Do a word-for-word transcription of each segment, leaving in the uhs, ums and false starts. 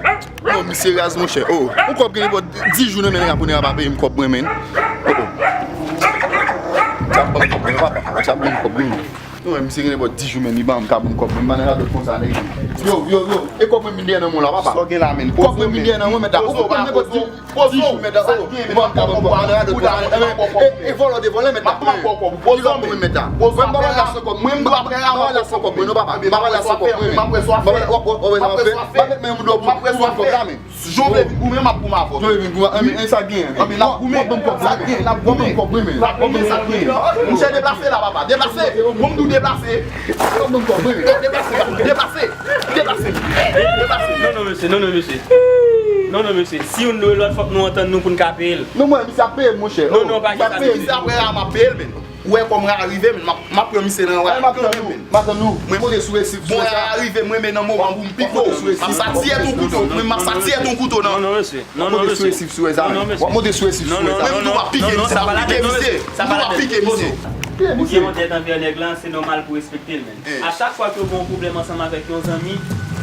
Oh, misye raz, monchè. Oh, yon kòb gen nenpòt dis jou nan men nèg la pou nèg la pa peye m kòb mwen, menn. Oh, oh. Sa ap ban m kòb mwen, papa. Sa ap ban m kòb mwen. Non, misye gen nenpòt dis jou, menn, li ban m, ka ban m kòb mwen. M pa nan radòt konsa, nèg. Yo, yo, yo. E kòb mwen vin dèyè nan men w la, papa. Sa w gen la, menn? Kòb mwen vin dèyè nan men w, mèt la. Ou konn nenpòt dis, dis jou, mèt la. Oh, m ban m kòb mwen, papa. Nan radòt konsa, nèg. E, e, e vòlè de vòlè, mèt la. Kilò mwen, mèt la. Mwen, m pa pale la san kòb mwen. M pa pale la san kòb mwen, non, papa. M pa pale la san kòb mwen, menn. M pa pale, w ap wè, w ap wè sa m ap fè. M ap met men m dlo pou m kòb la, menn. Si w vle vin goumen, m ap goumen avè w. Si w vle vin goumen, anben, sa gen. Anben, n ap goumen. W ap ban m kòb la, menn. W ap ban m kòb mwen, menn. W ap ban m sa gen. Monchè, deplase la, papa. Deplase. Bon, m di w deplase. W ap ban m kòb mwen, menn. Deplase, papa. Deplase. Deplase. Deplase. Non, non, mesye. Non, non, mesye. Non, non, mesye. Si youn dwe lòt, fòk nou antann nou pou n ka peye l. Non, mwen, misye ap peye m, monchè. Non, non, pa gen sa. Misye ap peye m, m ap peye l, menn. Ou wè kòman rara rive, menn, m ap, m ap pran misye nan rara kanmenm, menn. M ap tann ou, m ap tann ou. Mwen, monte sou resif, sou resif. Bon, rara rive, mwen, men nan moman pou m piko. Monte sou resif, sou resif. M ap sa tiyè ton kouto. Mwen, m ap sa tiyè ton kouto, non. Non, non, mesye. Non, non, mesye. W ap monte sou resif, sou resif. Non, non, mesye. Menm tou w ap pike misye, w ap pike misye. Menm tou w ap pike misye. Ou gen yon dèt anvè nèg lan, se nòmal pou respekte l, menn. A chak fwa ke w gen yon pwoblèm ansanm avèk yon zanmi,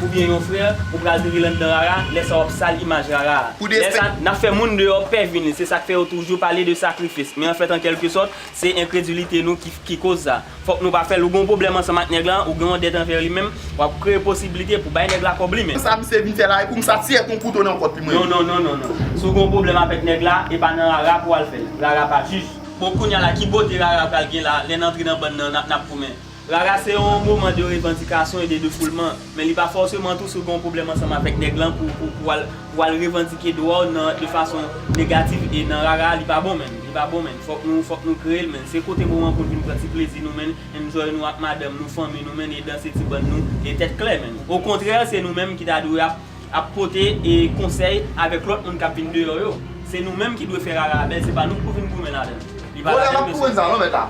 oubyen yon frè, ou pral vire l anndan rara, lè sa w ap sal imaj rara a. Lè sa, n ap fè moun deyò pè vini. Se sa k fè yo toujou pale de sakrifis. Men anfèt, an kèlkesòt, se enkredilite nou ki, ki koz sa. Fòk nou pa fè l. Ou gen yon pwoblèm ansanm ak nèg la, ou gen yon dèt anvè li menm, w ap kreye posiblite pou bay nèg la kòb li menm. Sa misye vin fè la, e pou m sa tiyè ton kouto nan kòt li mwen. Non, non, non, non, non. Si w gen yon pwoblèm avèk nèg la, e pa nan rara pou w al fè l. Rara pa jij. Bon, kounye a la, ki bote rara pral gen la, lè n antre nan bann nan, n ap, n ap goumen? Rara se yon moman de revandikasyon e de defoulman, men li pa fòseman tou si w gen yon pwoblèm ansanm avèk nèg lan pou, pou, pou w al, pou w al revandike dwa w nan, de fason negatif e nan rara, li pa bon, menn. Li pa bon, menn. Fòk nou, fòk nou kreye l, menn. Se kote moman pou n vin pran ti plezi nou, menn, enjoy nou ak madanm nou, fanmi nou, menn, e danse ti bann nou, e tèt klè, menn. Okontrè, se nou menm ki ta dwe ap, ap pote, e, konsèy avèk lòt moun k ap vin deyò yo. Se nou menm ki dwe fè rara a bèl, se pa nou k pou vin goumen ladan l. Li pa la pèn, mesye. Vòlè m ap goumen sa, non, mèt la.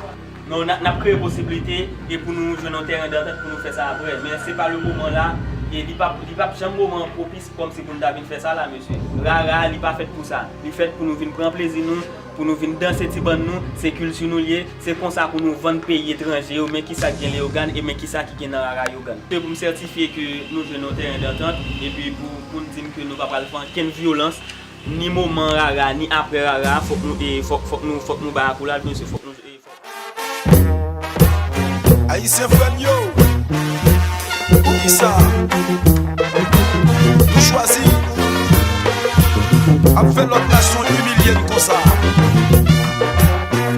Non, n ap, n ap kreye posiblite e pou nou jwenn yon tèren dantant pou nou fè sa apre. Men se pa le moman la, e li p ap, li p ap janm moman pwopis kòmsi pou n ta vin fè sa la, mesye. Rara, li pa fèt pou sa. Li fèt pou nou vin pran plezi nou, pou nou vin danse ti bann nou, se kilti nou l ye, se konsa pou nou vann peyi etranje yo, men kisa k gen Leyogàn e men kisa ki gen nan rara Yogàn. Se pou m sètifye ke nou jwenn yon tèren dantant, epi pou, pou n di m ke nou pa pral fè ankenn vyolans, ni moman rara, ni apre rara, fòk nou, e, fòk, fòk nou, fòk nou bay akoulad, mesye, fòk nou, e, fòk. Ayisyen frè m yo, poukisa nou chwazi ap fè lòt nasyon imilye n konsa?